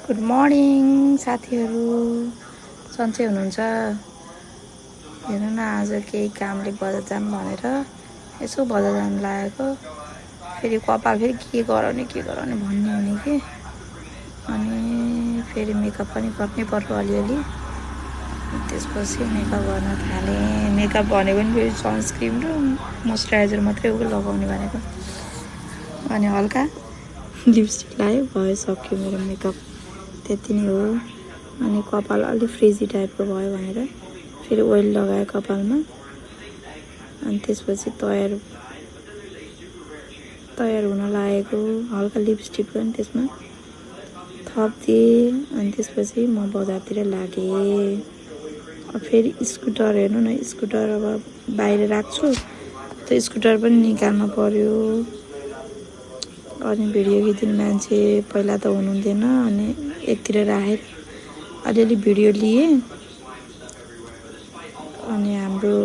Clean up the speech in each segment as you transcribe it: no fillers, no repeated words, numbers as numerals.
Good morning साथीहरू, सन्चै हुनुहुन्छ? हेर्नु न, आज केही कामले बजार जाम भनेर यसो बजार जानु लागेको। फेरि कपाल फेरि के गराउने भन्ने हुने कि, अनि फेरि मेकअप पनि गर्नै पर्यो अलिअलि। त्यसपछि मेकअप गर्न थालेँ। मेकअप भनेको पनि फेरि सनस्क्रिन र मोइस्चराइजर मात्रै हो लगाउने भनेको। अनि हल्का लिपस्टिक लगायो, भयो, सक्यो मेरो मेकअप। त्यति नै हो। अनि कपाल अलिक फ्रिजी टाइपको भयो भनेर फेरि ओइल लगायो कपालमा। अनि त्यसपछि तयार हुन लागेको। हल्का लिपस्टिक पनि त्यसमा थपिदिएँ। अनि त्यसपछि म बजारतिर लागेँ। अब फेरि स्कुटर हेर्नु न, स्कुटर अब बाहिर राख्छु, त्यो स्कुटर पनि निकाल्न पर्यो। अनि भिडियो खिच्ने मान्छे पहिला त हुनुहुन्थेन, अनि एकतिर राखेर अलिअलि भिडियो लिएँ। अनि हाम्रो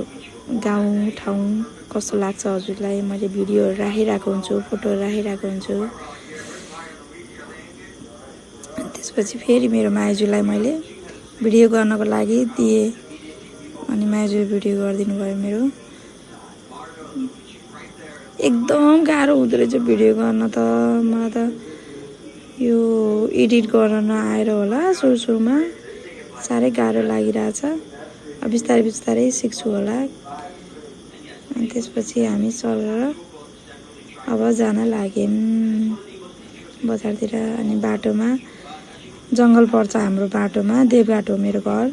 गाउँठाउँ कस्तो लाग्छ हजुरलाई, मैले भिडियोहरू राखिरहेको हुन्छु, फोटोहरू राखिरहेको हुन्छु। त्यसपछि फेरि मेरो माइजूलाई मैले भिडियो गर्नको लागि दिएँ। अनि माइजू भिडियो गरिदिनु भयो मेरो। एकदम गाह्रो हुँदो रहेछ भिडियो गर्न त। मलाई त यो एडिट गर्न नआएर होला, सुरुमा साह्रै गाह्रो लागिरहेछ। अब बिस्तारै बिस्तारै सिक्छु होला। अनि त्यसपछि हामी सरेर अब जान लाग्यौँ बजारतिर। अनि बाटोमा जङ्गल पर्छ, हाम्रो बाटोमा देवघाट हो मेरो घर,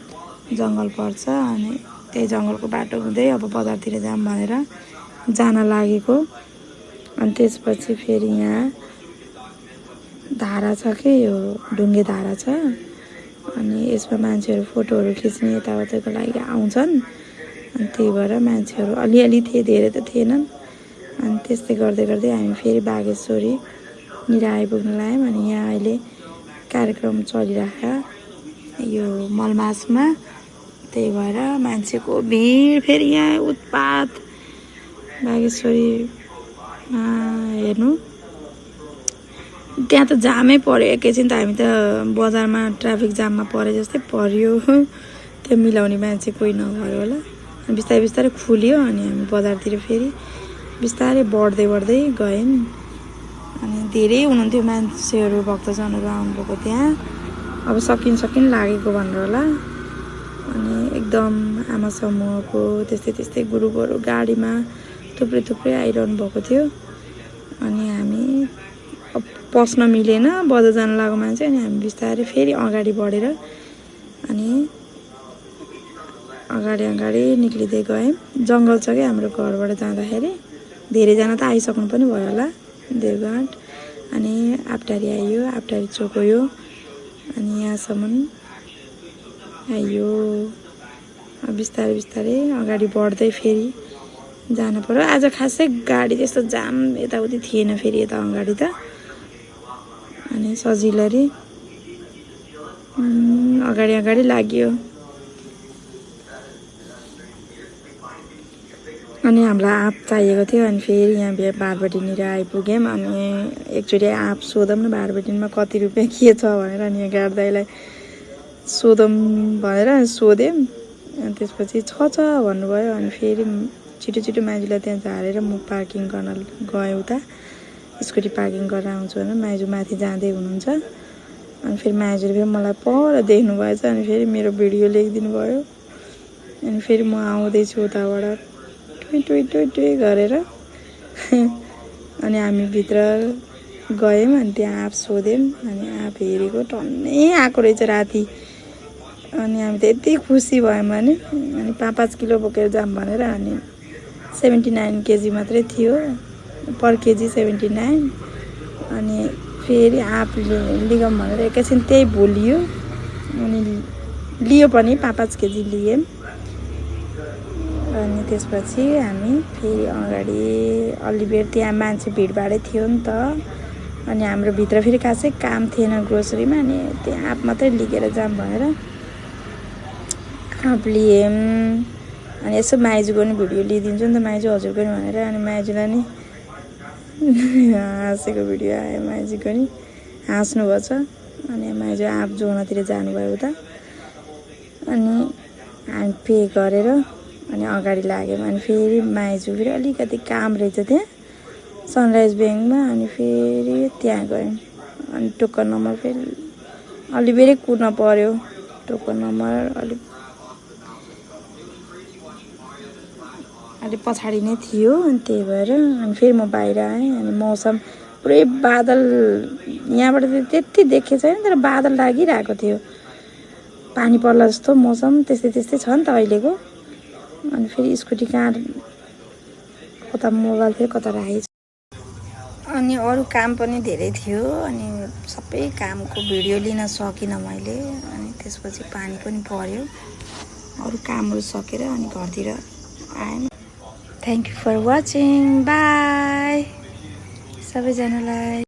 जङ्गल पर्छ। अनि त्यही जङ्गलको बाटो हुँदै अब बजारतिर जाऊँ भनेर जान लागेको। अनि त्यसपछि फेरि यहाँ धारा छ कि, यो ढुङ्गे धारा छ। अनि यसमा मान्छेहरू फोटोहरू खिच्ने यताउताको लागि आउँछन्। अनि त्यही भएर मान्छेहरू अलिअलि थिए, धेरै त थिएनन्। अनि त्यस्तै गर्दै गर्दै हामी फेरि बागेश्वरीनिर आइपुग्न लाग्यौँ। अनि यहाँ अहिले कार्यक्रम चलिरहेको यो मलमासमा, त्यही भएर मान्छेको भिड फेरि यहाँ उत्पात बागेश्वरीमा हेर्नु। त्यहाँ त जामै पर्यो एकैछिन त। हामी त बजारमा ट्राफिक जाममा परे जस्तै पर्यो। त्यो मिलाउने मान्छे कोही नभयो होला। अनि बिस्तारै बिस्तारै खुल्यो। अनि हामी बजारतिर फेरि बिस्तारै बढ्दै गयौँ। अनि धेरै हुनुहुन्थ्यो मान्छेहरू, भक्तजनहरू आउनुभएको त्यहाँ। अब सकिन लागेको भनेर होला। अनि एकदम आमा समूहको त्यस्तै ग्रुपहरू गाडीमा थुप्रै आइरहनु भएको थियो। अनि हामी पस्न मिलेन, बजार जान लागेको मान्छे। अनि हामी बिस्तारै फेरि अगाडि बढेर अनि अगाडि निक्लिँदै गयौँ। जङ्गल छ कि हाम्रो घरबाट जाँदाखेरि। धेरैजना त आइसक्नु पनि भयो होला देवघाट। अनि आप्टारी आइयो, आप्टारी चोक हो यो। अनि यहाँसम्म आइयो। बिस्तारै अगाडि बढ्दै फेरि जानु पर्यो। आज खासै गाडी त्यस्तो जाम यताउति थिएन फेरि यता अगाडि त। अनि सजिलरी अगाडि लाग्यो। अनि हामीलाई आँप चाहिएको थियो। अनि फेरि यहाँ बारबटीनिर आइपुग्यौँ। अनि एकचोटि आँप सोधौँ न बारबटीमा कति रुपियाँ के छ भनेर। अनि यहाँ गाड दाइलाई सोधौँ भनेर सोध्यौँ। अनि त्यसपछि छ भन्नुभयो। अनि फेरि छिटो माइजूलाई त्यहाँ झारेर म पार्किङ गर्न गएँ उता। स्कुटी पार्किङ गरेर आउँछु भनेर माइजू माथि जाँदै हुनुहुन्छ। अनि फेरि माइजूले फेरि मलाई पर देख्नु भएछ। अनि फेरि मेरो भिडियो लेखिदिनु भयो। अनि फेरि म आउँदैछु उताबाट टुई गरेर। अनि हामी भित्र गयौँ। अनि त्यहाँ आँप सोध्यौँ। अनि आँप हेरेको टन्नै आएको रहेछ राति। अनि हामी त यति खुसी भयौँ भने। अनि 5 किलो बोकेर जाऊँ भनेर। अनि 79 केजी मात्रै थियो, पर केजी 79। अनि फेरि आँप लिगौँ भनेर एकैछिन त्यही भुलियो। अनि लियो पनि 5 केजी लियौँ। अनि त्यसपछि हामी फेरि अगाडि अलि बेर त्यहाँ मान्छे भिडभाडै थियो नि त। अनि हाम्रो भित्र फेरि खासै काम थिएन ग्रोसरीमा। अनि त्यहाँ आँप मात्रै लिएर जाऊँ भनेर आँप लियौँ। अनि यसो माइजूको नि भिडियो लिइदिन्छु नि त, माइजू हजुरको नि भनेर। अनि माइजूलाई नि हाँसेको भिडियो आयो, माइजूको नि हाँस्नु भएको छ। अनि माइजू आँप जोड्नतिर जानुभयो उता। अनि हामी पे गरेर अनि अगाडि लाग्यौँ। अनि फेरि माइजू फेरि अलिकति काम रहेछ त्यहाँ सनराइज ब्याङ्कमा। अनि फेरि त्यहाँ गयौँ। अनि टोकन नम्बर फेरि अलि बेरै कुर्न पर्यो। टोकन नम्बर अलि पछाडि नै थियो। अनि त्यही भएर अनि फेरि म बाहिर आएँ। अनि मौसम पुरै बादल, यहाँबाट त्यति देखे छैन तर बादल लागिरहेको थियो। पानी पर्ला जस्तो मौसम त्यस्तै छ नि त अहिलेको। अनि फेरि स्कुटी कहाँ कता मोबाइल फेरि कता राखेको छ। अनि अरू काम पनि धेरै थियो। अनि सबै कामको भिडियो लिन सकिनँ मैले। अनि त्यसपछि पानी पनि पर्यो। अरू कामहरू सकेर अनि घरतिर आएँ। Thank you for watching. Bye सबैजनालाई।